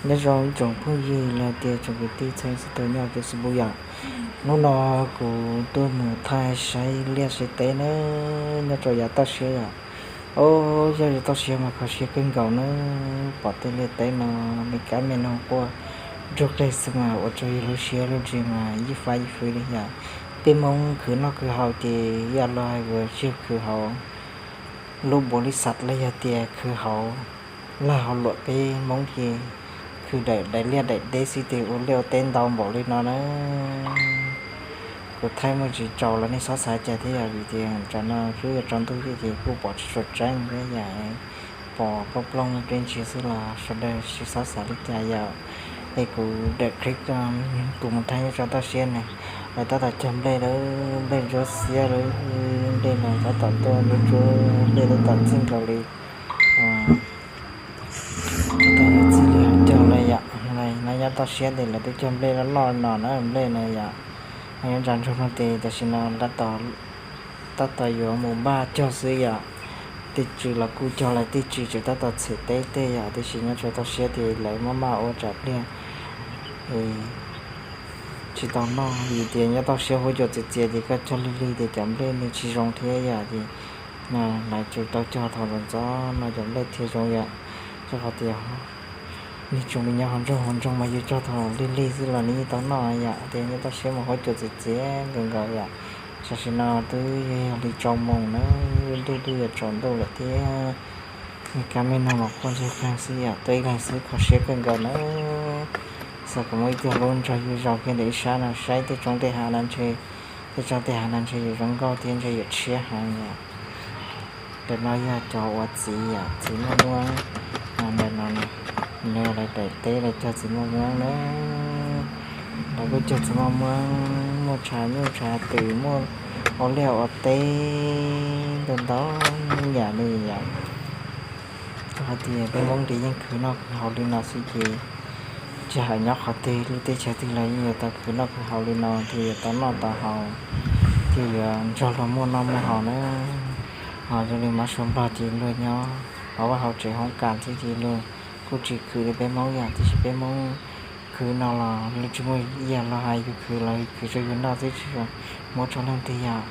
Nyob zoo ib tsoom phooj ywg los tias tsoom kwv tij txhua leej txhua tus nyob rau Facebook yom. Hnub no kuv tuaj mus thaij saib liaj saib teb na, nyob rau yav toj siab yom. Os, yog yav toj siab mas kho siab kawg nkaus na, pom tej liaj teb no me kab me noog quaj nrug qeg xwb mas ua rau yus lub siab lub ntsws mas yij fab yij fwb li yom. Peb Hmoob khwv noj khwv haus ces yam li hais uas tsis khwv hauv lub npaum li xav los yog tias khwv hauv lag hauv luam, peb Hmoob ces khwv daim daim liaj daim teb xwb ces ua liaj ua teb ntau npaum li no na. Kuv thaij muaj tsis tsaus los nej txhob xav cas thiab yom, vim tias tam sim no twb yuav tsaus ntuj thiab ces kuj pom tsis tshua tseeb thiab yom. Pom plooj plooj peb ntsia xwb los sawv daws tsis txhob xav li cas yom. Es kuv daim clip tus mus thaij nyob rau toj siab ne, lawv tab tom cog nplej lawm, nplej ntsuab xiab lawm, nplej no tab tom tuaj ntsuab ntsuab, nplej tab tom txij nkaus li, tab tom yuav txij li hauv caug lawm yom. No nyob toj siab ces lawv twb cog nplej loj loj no na, nplej no yom. Nyob ntsa ntsuag no ces tam sim no tab tom yuav mus npaj cog xwb yom. Tej tswv los kuj cog lawm, tej tswv tseem tab tom txhem teb tej yom, tiam sis nyob rau toj siab ces lawv maj maj ua tsam pliag tsis tau noj, vim tias nyob toj siab huab cua txias txias ces koj cog lig lig ces cov nplej nws tsis zoo thiab yom. Ces lawv tsuas tau cog thaum ntxov ntxov no cov nplej thiaj zoo yom. Rau qhov tias nej tsoom me nyob hauv nroog hauv nroog mas yus cog thaum lig lig xwb los nws yeej tau noj yom. Ces nyob toj siab mas huab cua txias txias nkaus nkaus yom. Tam sim no twb yog li tsaus moos na, ntuj twb yuav tsaus ntuj lawm thiab. Me kab me noog los quaj ntsuag qeeg xwb yom, tuaj ib leeg xwb kho siab kawg nkaus na. Xav kom muaj ib tug hlub nrog yus zaum kiag ntawm ib sab no saib tej roob tej hav no ntshe, tej roob tej hav no ntshe yuav zoo nkauj thiab ntshe yuav tshiab heev yom. Ntawm no yog cov uas txiv yom, txiv muaj muab, ntawm no nws lawv daim teb lawv cog txiv muaj muab na. Lawv kuj cog txiv muaj muab, muaj tshav nyuj tshav twm, muaj ua liaj ua teb ntau ntau yam li yom. Rau qhov tias peb Hmoob ces yeej khwv noj khwv haus li no xwb ces tsis hais nyob qhov twg lub teb chaws twg los yeej yuav tau khwv noj khwv haus li no thiaj yuav tau noj tau haus, thiaj yuav nrog luag muaj noj muaj haus na. Ho zoo li mab suav nplog ces luag nyob hauv vaj hauv tsev hoob kas xwb ces luag kuj tsis khwv li peb Hmoob yom, tiam sis peb Hmoob khwv no los luag tsis muaj ib yam los hais, yus khwv los yus khwv rau yus noj xwb tsis muab rau leej twg yom.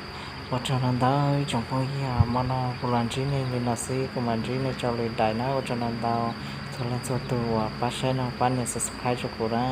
Ua tsaug ntau ntau ib tsoom phooj ywg, hmo no kuv los ntsib nej li no xwb, kuv mam ntsib nej rau lwm daim na. Ua tsaug ntau ntau txhua leej txhua tus uas pab saib no, pab nias subscribe rau kuv na.